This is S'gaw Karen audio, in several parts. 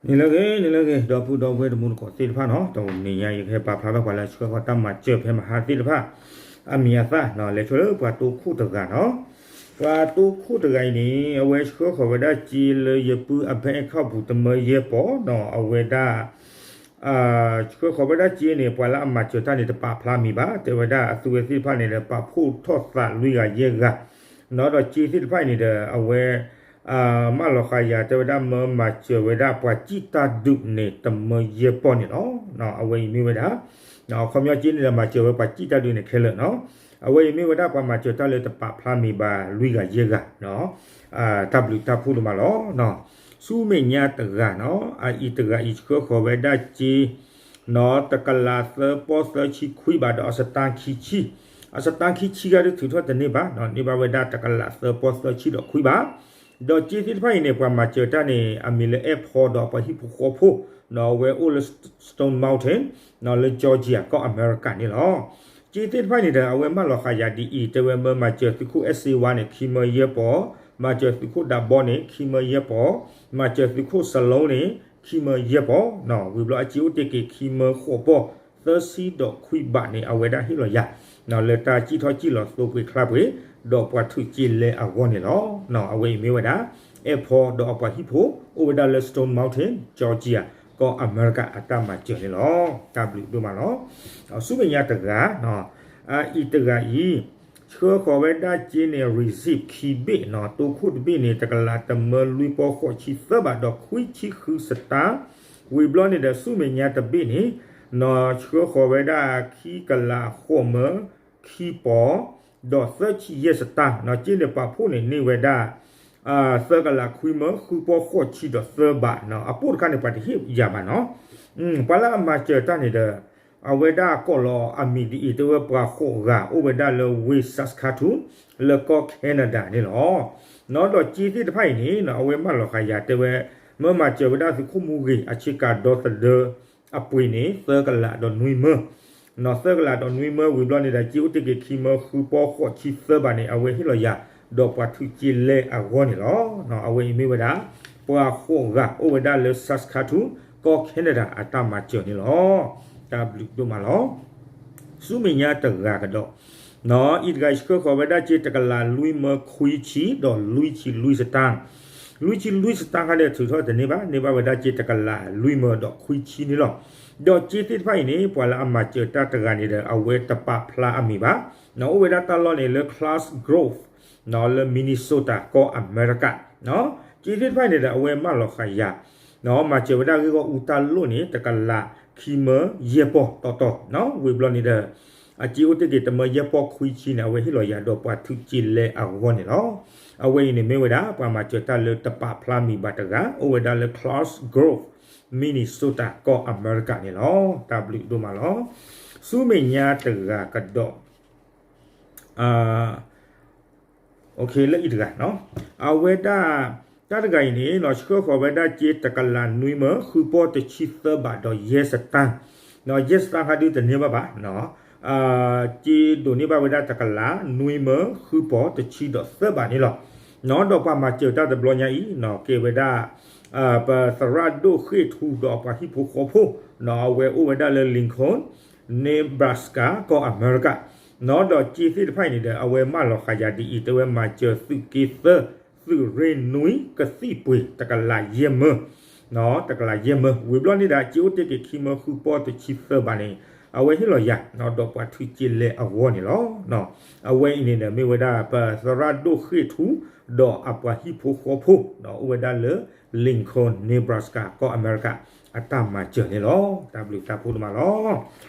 န့ၣ်လၢဂ့ၤ န့ၣ်လၢဂ့ၤ ဒီပုၢ်ဒီဝဲၢ်တံၤသကိးသ့ၣ်တဖၣ်နီၤ, တနံၤညါအံၤ ယကဟဲပာ်ဖျါထီၣ်ပှၤလၢဆှၢဃီၤတၢ်မၤစၢၤဖဲမဟါသ့ၣ်တဖၣ် အမံၤအသၣ်နီၤ, လဲၤဆိလၢပှၤတိခိၣ်တဂၤနီၤ, ပှၤတိခိၣ်တဂၤအံၤန့ၣ် အဝဲဆှၢဃီၤဝဲဒၣ်စ့လၢယပုၢ်အ bank account ပူၤတမၢယဲၢ်ပီၢ်နီၤ, အဝဲဒၣ် ဆှၢဃီၤဝဲဒၣ်စ့န့ၣ် ပှၤလၢအမၤစၢၤတၢ်န့ၣ် တပာ်ဖျါမံၤဘၣ်, တဲဝဲဒၣ်အသုဝဲသ့ၣ်တဖၣ်န့ၣ်ဒီး ပာ်ဖှိၣ်ထီၣ်သးလွံၢ်ဂၤယဲၢ်ဂၤ, နီၤဒီးစ့သ့ၣ်တဖၣ်အံၤန့ၣ်ဒီး အဝဲ မၢလီၤဃာ်ယၤ တဲဝဲဒၣ်မၢမၤစၢၤဝဲဒၣ်ပှၤစံၣ်တၢ်ဒုးန့ၣ် တမၢယဲၢ်ပီၢ်န့ၣ်လီၤ. အဝဲအံၤမ့ၢ်ဝဲဒၣ် အခီပညီစ့န့ၣ်ဒီး မၤစၢၤဝဲပှၤစံၣ်တၢ်ဒုးန့ၣ်ခဲလၢာ်နီၤ, အဝဲအံၤမ့ၢ်ဝဲဒၣ်ပှၤမၤစၢၤတၢ်လၢတပာ်ဖျါမံၤဘၣ်လွံၢ်ဂၤယဲၢ်ဂၤနီၤ, တၢ်ဘျုးတၢ်ဖှိၣ်ဒိၣ်မးလီၤ. ဆူမဲာ်ညါတဂၤနီၤ, အအံၤတဂၤအံၤဆှၢဃီၤဝဲဒၣ်စ့ နီၤ တကလးသၢပီၢ်သၢဆံခွံဘးဒီးအစတါခံဆံ, အစတါခံဆံဂၤဒုးထုးထီၣ်တန့ၢ်ဘၣ်နီၤ, န့ၢ်ဘၣ်ဝဲဒၣ်တကလးသၢပီၢ်သၢဆံဒီးခွံဘး, ဒီးစ့သ့ၣ်တဖၣ်အံၤန့ၣ် ပှၤမၤစၢၤတၢ်န့ၣ် အမံၤလၢ အဲၣ်ဖီ ဒီးအပှၤဟံၣ်ဖိဃီဖိ, နီၤ အဝဲအိၣ်လၢ Stone Mountain နီၤ လၢ Georgia ကီၢ်အမဲရကၤန့ၣ်လီၤ. စ့သ့ၣ်တဖၣ်အံၤန့ၣ်ဒီး အဝဲမၢလီၤဃာ်ယၤဒ်အံၤ, တဲဝဲမၢမၤစၢၤသုးခိၣ်အဲၣ်စ့ဝါန့ၣ် ခံမၢယဲၢ်ပီၢ်, မၤစၢၤသုးခိၣ်ဒးဘီန့ၣ် ခံမၢယဲၢ်ပီၢ်, မၤစၢၤသုးခိၣ်စလိန့ၣ် ခံမၢယဲၢ်ပီၢ်နီၤ, ဝံၤဘျီအစ့အိၣ်တ့ၢ်က့ၤခံမၢဃိးပီၢ် သၢဆံဒီးခွံဘးန့ၣ် အဝဲဒၣ်ဟ့ၣ်လီၤယၤ လၢတၢ်စံၣ်ထီၣ်စံၣ်လီၤသိပှ့ၤချါပှ့ၤ ဒီးပှၤထုးစ့လဲအဂီၢ်န့ၣ်လီၤ. အဝဲအံၤမ့ၢ်ဝဲဒၣ် အဲၣ်ဖီ ဒီးအပှၤဟံၣ်ဖိ အိၣ်ဝဲဒၣ်လၢ Stone Mountain Georgia ကီၢ်အမဲရကၤအတၢ်မၤစၢၤန့ၣ်လီၤ. တၢ်ဘျုးဒိၣ်မးလီၤ. ဆူမဲာ်ညါတဂၤ အအံၤတဂၤအံၤ ဆှၢဃီၤဝဲဒၣ်စ့န့ၣ် receipt ခံဘ့ၣ်နီၤ, တိခိၣ်တဘ့ၣ်န့ၣ် တကလးတမၢလွံၢ်ပီၢ်ဃိးဆံသၢဘးဒီးခွံဆံဃုစတၢ်, ဝံၤဘျီန့ၣ်ဒီးဆူမဲာ်ညါတဘ့ၣ်န့ၣ် နီၤဆှၢဃီၤဝဲဒၣ်ခံကလးဃိးမၢခံပီၢ် ဒီးသၢဆံယဲၢ်စတၢ်နီၤ, စ့န့ၣ်ပာ်ဖှိၣ်န့ၣ်န့ၢ်ဝဲဒၣ် သၢကလးခွံမၢဃုပီၢ်ဃိးဆံဒီးသၢဘးနီၤ, အပိၢ်တခါန့ၣ် ပှၤတဟ့ၣ်ယၤဘၣ်နီၤ, ပှၤလၢအမၤစၢၤတၢ်န့ၣ်ဒီး အဝဲဒၣ်ကိးလီၤအမံၤဒ်အံၤ, တဲဝဲပှၤဃိးဂၤအိၣ်ဝဲဒၣ်လၢဝ့ၢ် Saskatoon လၢကီၢ် Canada န့ၣ်လီၤ. နီၤဒီးစ့သ့ၣ်တဖၣ်အံၤန့ၣ် အဝဲမၢလီၤဃာ်ယၤတဲဝဲ မၢမၤစၢၤဝဲဒၣ်သုးခိၣ်မူဂ့ၤ အဆ့ကၤဒီသဒၢအပှ့ၤန့ၣ် သၢကလးဒီးနွံမၢ နီၤ သၢကလးဒီးနွံမၢ ဝံၤဘျီန့ၣ်ဒီး စ့အိၣ်တ့ၢ်က့ၤခံမၢဃုပီၢ်ဃိးဆံသၢဘးန့ၣ် အဝဲဟ့ၣ်လီၤယၤ ဒီးပှၤထုးစ့လဲအဂီၢ်န့ၣ်လီၤ. အဝဲအံၤမ့ၢ်ဝဲဒၣ် ပှၤဃိးဂၤအိၣ်ဝဲဒၣ်လၢ Saskatoon ကီၢ် Canada အတၢ်မၤစၢၤန့ၣ်လီၤ. တၢ်ဘျုးဒိၣ်မးလီၤ. ဆူမဲာ်ညါတဂၤကဒီး နီၤ အံၤတဂၤအံၤဆှၢဃီၤဝဲဒၣ်စ့ တကလးလွံၢ်မၢခွံဆံ ဒီးလွံၢ်ဆံလွံၢ်စတၢ်, လွံၢ်ဆံလွံၢ်စတၢ်ခါန့ၣ် ထုးထီၣ်တန့ၢ်ဘၣ်, န့ၢ်ဘၣ်ဝဲဒၣ်စ့တကလးလွံၢ်မၢဒီးခွံဆံန့ၣ်လီၤ. ဒီးစ့သ့ၣ်တဖၣ်အံၤန့ၣ် ပှၤလၢအမၤစၢၤတၢ်တဂၤန့ၣ်ဒီး အဝဲတပာ်ဖျါအမံၤဘၣ်, နီၤ အိၣ်ဝဲဒၣ်တၢ်လီၢ်န့ၣ်လၢ Clark Grove နီၤ လၢ Minnesota ကီၢ်အမဲရကၤ, နီၤ စ့သ့ၣ်တဖၣ်အံၤန့ၣ်ဒီး အဝဲမၢလီၤဃာ်ယၤ နီၤ မၤစၢၤဝဲဒၣ်ဂ့ၢ်ဂီၢ်အူတၢ်လိၣ်န့ၣ် တကလးခံမၢယဲၢ်ပီၢ်တီတီ, နီၤ ဝံၤဘျီန့ၣ်ဒီး အစ့အိၣ်တ့ၢ်က့ၤတမၢယဲၢ်ပီၢ်ခွံဆံန့ၣ် အဝဲဟ့ၣ်လီၤယၤဒီးပှၤထုးစ့လဲအဂီၢ်န့ၣ်လီၤ. အဝဲအံၤန့ၣ်မ့ၢ်ဝဲဒၣ် ပှၤမၤစၢၤတၢ်လၢတပာ်ဖျါမံၤဘၣ်တဂၤ အိၣ်ဝဲဒၣ်လၢ Clark Grove, Minnesota ကီၢ်အမဲရကၤန့ၣ်လီၤ. တၢ်ဘျုးဒိၣ်မးလီၤ. ဆူမဲာ်ညါတဂၤကဒီး လၢအံၤတဂၤ, အဝဲဒၣ် တၢ်တဂၤအံၤန့ၣ် ဆှၢဃီၤဝဲဒၣ်စ့တကလးနွံမၢဃုပီၢ်တဆံသၢဘးဒီးယဲၢ်စတၢ်, ယဲၢ်စတၢ်ခါဒုးတန့ၢ်ဘၣ်ဘၣ်, စ့ဒိးန့ၢ်ဘၣ်ဝဲဒၣ်တကလးနွံမၢဃုပီၢ်တဆံဒီးသၢဘးန့ၣ်လီၤ. နီၤ ဒီးပှၤမၤစၢၤတၢ်တဘျီညါအံၤ နီၤ ကဲဝဲဒၣ် ပသရၣ်ဒိၣ်ဃ့ၢ်ထူဒီးအပှၤဟံၣ်ဖိဃီဖိ, နီၤ အဝဲအိၣ်ဝဲဒၣ်လၢ Lincoln, Nebraska ကီၢ်အမဲရကၤ, နီၤ ဒီးစ့သ့ၣ်တဖၣ်အံၤန့ၣ်ဒီး အဝဲမၢလီၤဃာ်ယၤဒ်အံၤ တဲဝဲမၤစၢၤသုးက့သၢ သုးရ့ၣ်နွံကသံၣ်ပှ့ၤ တကလးယဲၢ်မၢ, နီၤ တကလးယဲၢ်မၢ, ဝံၤဘျီန့ၣ်ဒီး စ့အိၣ်တ့ၢ်က့ၤခံမၢဃုပီၢ်တဆံသၢဘးန့ၣ် အဝဲဟ့ၣ်လီၤယၤ နီၤ ဒီးပှၤထုးစ့လဲအဂီၢ်န့ၣ်လီၤ. အဝဲအံၤန့ၣ်ဒီး မ့ၢ်ဝဲဒၣ် ပသရၣ်ဒိၣ်ဃ့ၢ်ထူ ဒီးအပှၤဟံၣ်ဖိဃီဖိ ဒီးအိၣ်ဝဲဒၣ်လၢ Lincoln, Nebraska ကီၢ်အမဲရကၤ အတၢ်မၤစၢၤန့ၣ်လီၤ. တၢ်ဘျုးတၢ်ဖှိၣ်ဒိၣ်မးလီၤ.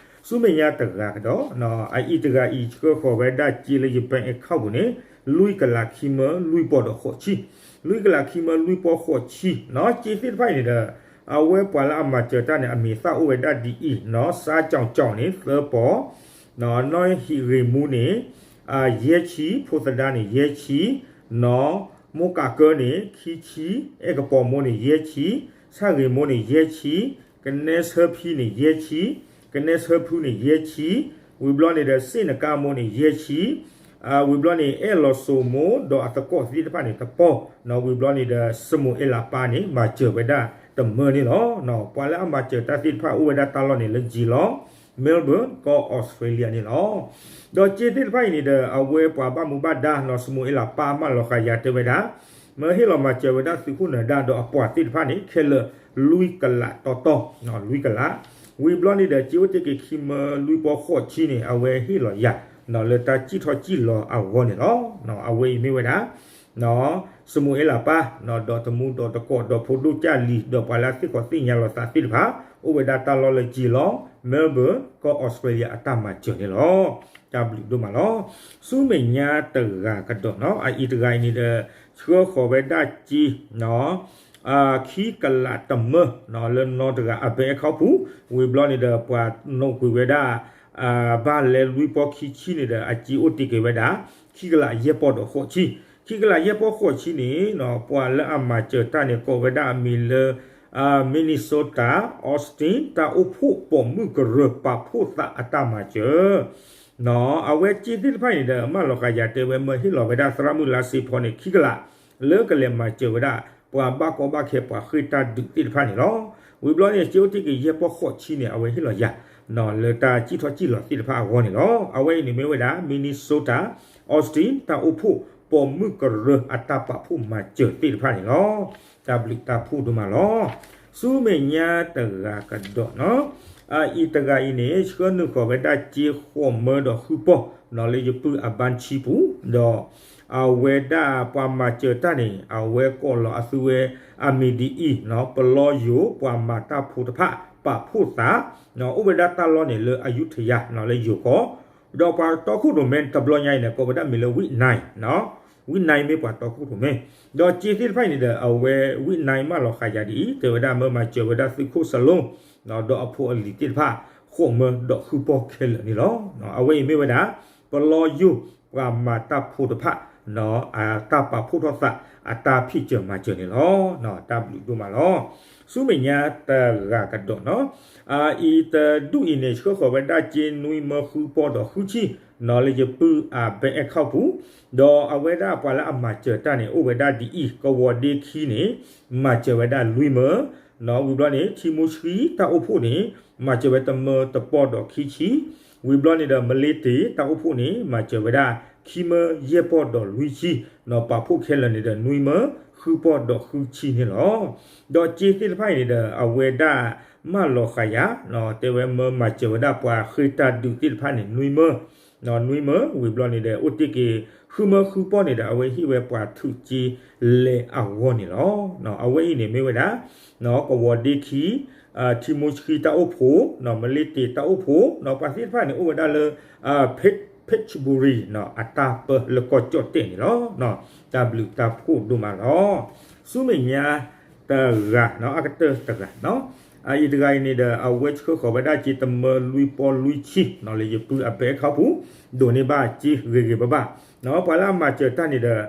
ဆူမဲာ်ညါတဂၤကဒီး အအံၤတဂၤအံၤ ဆှၢဃီၤဝဲဒၣ်စ့လၢယ bank account ပူၤန့ၣ် လွံၢ်ကလးခံမၢလွံၢ်ပီၢ်ဒီးဃိးဆံ, လွံၢ်ကလးခံမၢလွံၢ်ပီၢ်ဃိးဆံ, နီၤ စ့သ့ၣ်တဖၣ်အံၤန့ၣ်ဒီး အဝဲပှၤလၢအမၤစၢၤတၢ်န့ၣ် အမံၤသၣ်အိၣ်ဝဲဒၣ်ဒ်အံၤ, နီၤ စါကၠီၤကၠီၤန့ၣ် သၢပီၢ်, နီၤ နီၢ်ဟံးဂ့ၤမူန့ၣ် ယဲၢ်ဆံ, ဖိသဒါန့ၣ် ယဲၢ်ဆံ, နီၤ မိၢ်ကးကၢန့ၣ် ခံဆံ, အဲၣ်ကပီၤမိၢ်န့ၣ် ယဲၢ်ဆံ, ဆၣ်ဂ့ၤမိၢ်န့ၣ် ယဲၢ်ဆံ, ကနဲဆၢဖံန့ၣ် ယဲၢ်ဆံ, ကနဲဆၢဖုန့ၣ် ယဲၢ်ဆံ, ဝံၤဘျီန့ၣ်ဒီး စ့ၣ်နကါမိၢ်န့ၣ် ယဲၢ်ဆံ, ဝံၤဘျီန့ၣ် အဲၣ်လီၤစိၤမိၢ်ဒီးအသကိးသ့ၣ်တဖၣ်န့ၣ် တပီၢ်, နီၤ ဝံၤဘျီန့ၣ်ဒီး စမိၤအ့လးပၢ်န့ၣ် မၤစၢၤဝဲဒၣ် တမၢန့ၣ်လီၤ. ပှၤလၢအမၤစၢၤတၢ်သ့ၣ်တဖၣ်အိၣ်ဝဲဒၣ်တၢ်လီၢ်န့ၣ်လၢ Geelong, Melbourne ကီၢ် Australia န့ၣ်လီၤ. ဒီးစ့သ့ၣ်တဖၣ်အံၤန့ၣ်ဒီး အဝဲပှၤဘၣ်မူဘၣ်ဒါနီၤ စမူၤအ့လးပၢ် မၢလီၤဃာ်ယၤတဲဝဲဒၣ် မၢဟ့ၣ်လီၤမၤစၢၤဝဲဒၣ်သုးခိၣ်နၢၤဒါဒီးအပှၤသ့ၣ်တဖၣ်န့ၣ် ခဲလၢာ်လွံၢ်ကလးတီတီ, လွံၢ်ကလး, ဝံၤဘျီန့ၣ်ဒီး စ့အိၣ်တ့ၢ်က့ၤခံမၢလွံၢ်ပီၢ်ဃိးဆံန့ၣ် အဝဲဟ့ၣ်လီၤယၤ လၢတၢ်စံၣ်ထီၣ်စံၣ်လီၤအဂီၢ်န့ၣ်လီၤ. အဝဲအံၤမ့ၢ်ဝဲဒၣ် စမူၤအ့လးပၢ် ဒီးတမူဒီးတကိး ဒီးဖိဒိၣ်ကၢ်လံၤ ဒီးပှၤလၢအသ့ၣ်ခီသ့ၣ်ညါလီၤသးသ့ၣ်တဖၣ် အိၣ်ဝဲဒၣ်တၢ်လီၢ်လၢ Geelong, Melbourne ကီၢ် Australia အတၢ်မၤစၢၤန့ၣ်လီၤ. တၢ်ဘျုးဒိၣ်မးလီၤ. ဆူမဲာ်ညါတဂၤကဒီးနီၤ အအံၤတဂၤအံၤန့ၣ်ဒီး ဆှၢဃီၤဝဲဒၣ်စ့ ခံကလးတမၢ လၢနီတဂၤအ bank account ပူၤ, ဝံၤဘျီန့ၣ်ဒီး ပှၤနိးကွံာ်ဝဲဒၣ် ဘၣ်လဲၤလွံၢ်ပီၢ်ခံဆံန့ၣ်ဒီး အစ့အိၣ်တ့ၢ်က့ၤဝဲဒၣ် ခံကလးယဲၢ်ပီၢ်ဒီးဃိးဆံ, ခံကလးယဲၢ်ပီၢ်ဃိးဆံန့ၣ် ပှၤလၢအမၤစၢၤတၢ်န့ၣ် ကိးဝဲဒၣ်အမံၤလၢ Minnesota Austin တၢ်အိၣ်ဖှိၣ်ပိာ်မုၣ်ကရၢပာ်ဖှိၣ်သးအတၢ်မၤစၢၤ အဝဲစ့သ့ၣ်တဖၣ်န့ၣ်ဒီး မၢလီၤဃာ်ယၤတဲဝဲ မၢဟ့ၣ်လီၤဝဲဒၣ်သရၣ်မုၣ်လါစ့ဖီန့ၣ် ခံကလး လၢကလဲၤမၤစၢၤဝဲဒၣ် ပှၤဘၣ်ကီဘၣ်ခဲ ပှၤဃ့ၢ်တၢ်ဒုးသ့ၣ်တဖၣ်န့ၣ်လီၤ. ဝံၤဘျီန့ၣ် စ့အိၣ်တ့ၢ်က့ၤယဲၢ်ပီၢ်ဃိးဆံန့ၣ် အဝဲဟ့ၣ်လီၤယၤ လၢတၢ်စံၣ်ထီၣ်စံၣ်လီၤသ့ၣ်တဖၣ်အဂီၢ်န့ၣ်လီၤ. အဝဲအံၤန့ၣ်မ့ၢ်ဝဲဒၣ် Minnesota Austin တၢ်အိၣ်ဖှိၣ်ပိာ်မုၣ်ကရၢအတၢ်ပာ်ဖှိၣ်မၤစၢၤသ့ၣ်တဖၣ်န့ၣ်လီၤ. တၢ်ဘျုးတၢ်ဖှိၣ်ဒိၣ်မးလီၤ. ဆူမဲာ်ညါတဂၤကဒီးနီၤ အအံၤတဂၤအံၤန့ၣ် ဆှၢနုာ်ဃီၤဝဲဒၣ်စ့ဃိးမၢဒီးဃုပီၢ် လၢယပုၢ်အ bank ပူၤ ဒီးအဝဲဒၣ်ပှၤမၤစၢၤတၢ်န့ၣ် အဝဲကိးလီၤအသုဝဲအမံၤဒ်အံၤ, ပလီယိၤပှၤမၤတၢ်ဖိတဖၣ် ပာ်ဖှိၣ်သး အိၣ်ဝဲဒၣ်တၢ်လီၢ်န့ၣ်လၢ အယူထယၤ လၢယိၤကီၢ်, ဒီးပှၤတီခိၣ်ရိၣ်မဲတဘျီညါအံၤန့ၣ် ကိးဝဲဒၣ်မံၤလၢ ဝံၣ်နၢၣ်, ဝံၣ်နၢၣ်မ့ၢ်ပှၤတီခိၣ်ရိၣ်မဲ, ဒီးစ့သ့ၣ်တဖၣ်အံၤန့ၣ်ဒီး အဝဲ ဝံၣ်နၢၣ် မၢလီၤဃာ်ယၤဒ်အံၤ တဲဝဲဒၣ်မၢမၤစၢၤဝဲဒၣ်သုးခိၣ်စလိ ဒီးအဖိအလံၤသ့ၣ်တဖၣ် ဃိးမၢဒီးဃုပီၢ်ခဲလၢာ်န့ၣ်လီၤ. အဝဲအံၤမ့ၢ်ဝဲဒၣ် ပလီယိၤပှၤမၤတၢ်ဖိတဖၣ် တၢ်ပာ်ဖှိၣ်ထီၣ်သး အတၢ်ဖံးစၢၤမၤစၢၤန့ၣ်လီၤ. တၢ်ဘျုးဒိၣ်မးလီၤ. ဆူမဲာ်ညါတဂၤကဒီးနီၤ အံၤတဒူၣ်အံၤန့ၣ် ဆှၢဃီၤဝဲဒၣ်စ့နွံမၢဃုပီၢ်ဒီးဃုဆံ လၢယပုၢ်အ bank account ပူၤ, ဒီးအဝဲဒၣ်ပှၤလၢအမၤစၢၤတၢ်န့ၣ် အိၣ်ဝဲဒၣ်ဒ်အံၤ, ကဝီၤဒ့ခံန့ၣ် မၤစၢၤဝဲဒၣ်လွံၢ်မၢ, ဝံၤဘျီန့ၣ် ထံမိၢ်ဆှံတၢ်အိၣ်ဖှိၣ်န့ၣ် မၤစၢၤဝဲတမၢတပီၢ်ဒီးခံဆံ, ဝံၤဘျီန့ၣ်ဒီး မလ့တ့ၢ်တၢ်အိၣ်ဖှိၣ်န့ၣ် မၤစၢၤဝဲဒၣ်ခံမၢယဲၢ်ပီၢ်ဒီးလွံၢ်ဆံ, ပာ်ဖှိၣ်ခဲလၢာ်န့ၣ်ဒီး နွံမၢဃုပီၢ်ဒီးဃုဆံန့ၣ်လီၤ. ဒီးစ့သ့ၣ်တဖၣ်အံၤန့ၣ်ဒီး အဝဲဒၣ်မၢလီၤဃာ်ယၤ တဲဝဲမၢမၤစၢၤဝဲဒၣ်ပှၤဃ့ၢ်တၢ်ဒုးသ့ၣ်တဖၣ်န့ၣ် နွံမၢ, နွံမၢ ဝံၤဘျီန့ၣ်ဒီး အိၣ်တ့ၢ်က့ၤ ဃုမၢဃုပီၢ်န့ၣ်ဒီး အဝဲဟ့ၣ်ဝဲပှၤထုးစ့လဲၤအဂီၢ်န့ၣ်လီၤ. အဝဲအံၤန့ၣ်မ့ၢ်ဝဲဒၣ် ကဝီၤဒ့ခံ, ထံမိၢ်ဆှံတၢ်အိၣ်ဖှိၣ်, မလ့တ့ၢ်တၢ်အိၣ်ဖှိၣ်, ပှၤသ့ၣ်တဖၣ်န့ၣ် အိၣ်ဝဲဒၣ်လၢ Phetchaburi အတၢ်ပၢလၢကီၢ်ကၠီၣ်တဲၣ်န့ၣ်လီၤ. တၢ်ဘျုးတၢ်ဖှိၣ်ဒိၣ်မးလီၤ. ဆူမဲာ်ညါတဂၤ အကတၢၢ်တဂၤ အအံၤတဂၤအံၤန့ၣ်ဒီး အဝဲဆှၢဃီၤဝဲဒၣ်စ့တမၢလွံၢ်ပီၢ်လွံၢ်ဆံ လၢယပုၢ်အ bank account ပူၤ, ဒိးန့ၢ်ဘၣ်စ့ဂ့ၤဂ့ၤဘၣ်ဘၣ်, ပှၤလၢအမၤစၢၤတၢ်န့ၣ်ဒီး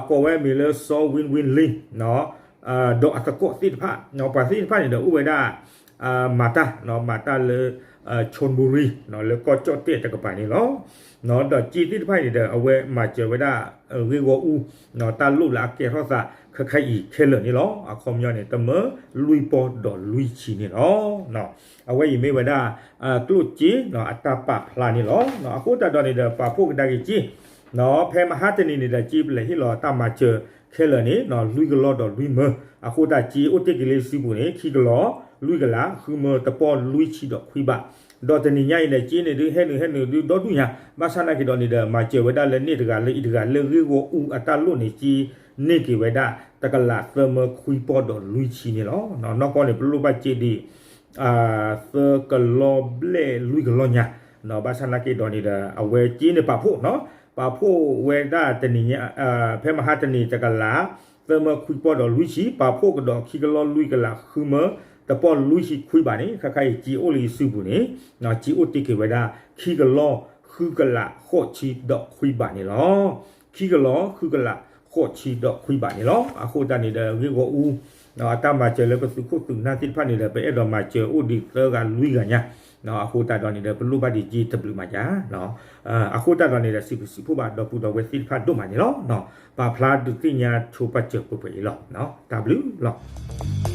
ကိးဝဲမံၤလၢ စီၤဝ့ၣ်ဝ့ၣ်လ့ၣ် ဒီးအသကိးသ့ၣ်တဖၣ်, ပှၤသ့ၣ်တဖၣ်န့ၣ်ဒီး အိၣ်ဝဲဒၣ် မၤတၢ်, မၤတၢ်လၢ Chonburi လၢကီၢ်ကၠီၣ်တဲၣ်တကပၤန့ၣ်လီၤ. ဒီးစ့သ့ၣ်တဖၣ်န့ၣ်ဒီး အဝဲမၤစၢၤဝဲဒၣ် ဂ့ၢ်ဂီၢ်အူ တၢ်လိၣ်လၢအကဲထီၣ်သး ခဲခါအံၤခဲလၢာ်န့ၣ်လီၤ. အခီပညီန့ၣ် တမၢလွံၢ်ပီၢ်ဒီးလွံၢ်ဆံန့ၣ်လီၤ. အဝဲအံၤမ့ၢ်ဝဲဒၣ် ကျိၣ်စ့ အတၢ်ပာ်ဖျါန့ၣ်လီၤ. အဃိသတးဒီးန့ၣ်ဒီး ပာ်ဖှိၣ်ကဒါက့ၤစ့ ဖဲမဟါတနံၤန့ၣ်ဒီး စ့ပလဲၤဟ့ၣ်လီၤတၢ်မၤစၢၤခဲလၢာ်န့ၣ် လွံၢ်ကလီၢ်ဒီးလွံၢ်မၢ, အဃိသတးစ့အိၣ်တ့ၢ်က့ၤလၢစုပူၤန့ၣ် ခံကလီၢ် လွံၢ်ကလး ဃုမၢ တပီၢ်လွံၢ်ဆံဒီးခွံဘး, ဒီးတနံၤညါအံၤန့ၣ် စ့န့ၣ်ဒုးဟဲနုာ်ဟဲနုာ်ဒုးဒီဒူၣ်ညါ, ဘၣ်ဆၣ်နာ်က့ၤဒီးန့ၣ်ဒီး မၤစၢၤဝဲဒၣ်လၢန့ၣ်တဂၤလၢအံၤတဂၤ လၢဂ့ၢ်ဂီၢ်အူအတၢ်လိၣ်န့ၣ် စ့န့ၢ်က့ၤဝဲဒၣ် တကလးသၢမၢခွံပီၢ်ဒီးလွံၢ်ဆံန့ၣ်လီၤ. နီၢ်ကီၢ်န့ၣ် ပလိၣ်ဘၣ်စ့ဒံး သၢကလီၢ်ဘျဲၣ်လွံၢ်ကလီၢ်ညါ, ဘၣ်ဆၣ်နာ်က့ၤဒီးန့ၣ်ဒီး အဝဲစ့န့ၣ်ပာ်ဖှိၣ်နီၤ, ပာ်ဖှိၣ်ဝဲဒၣ်တနံၤညါ, ဖဲမဟါတနံၤတကလး သၢမၢခွံပီၢ်ဒီးလွံၢ်ဆံ, ပာ်ဖှိၣ်ကဒီးခံကလီၢ်လွံၢ်ကလး ဃုမၢ တပီၢ်လွံၢ်ဆံခွံဘးန့ၣ် ခဲခါအံၤစ့အိၣ်လၢယစုပူၤန့ၣ်, စ့အိၣ်တ့ၢ်က့ၤဝဲဒၣ် ခံကလီၢ် ဃုကလး ဃိးဆံဒီးခွံဘးန့ၣ်လီၤ. ခံကလီၢ် ဃုကလး ဃိးဆံဒီးခွံဘးန့ၣ်လီၤ. အဃိသတးန့ၣ်ဒီး ဂ့ၢ်ဂီၢ်အူ အတၢ်မၤစၢၤလၢပသုးခိၣ်သုးနၢ်သ့ၣ်တဖၣ်န့ၣ်ဒီး ပအဲၣ်ဒိးမၤစၢၤအိၣ်ဒံးသၢဂၤလွံၢ်ဂၤညါ, အဃိသတးဒီးန့ၣ်ဒီး ပလိၣ်ဘၣ်ဒံးစ့တဘျုးမးယါ, အဃိသတးဒီးန့ၣ်ဒီး စံးဘျုးစံးဖှိၣ်ဘၣ်ဒီပုၢ်ဒီဝဲၢ်သ့ၣ်တဖၣ်ဒိၣ်မးန့ၣ်လီၤ. ပာ်ဖျါဒုးသ့ၣ်ညါဆိပာ်စၢၤပှဲၤပှဲၤအံၤလီၤ. တၢ်ဘျုးလီၤ.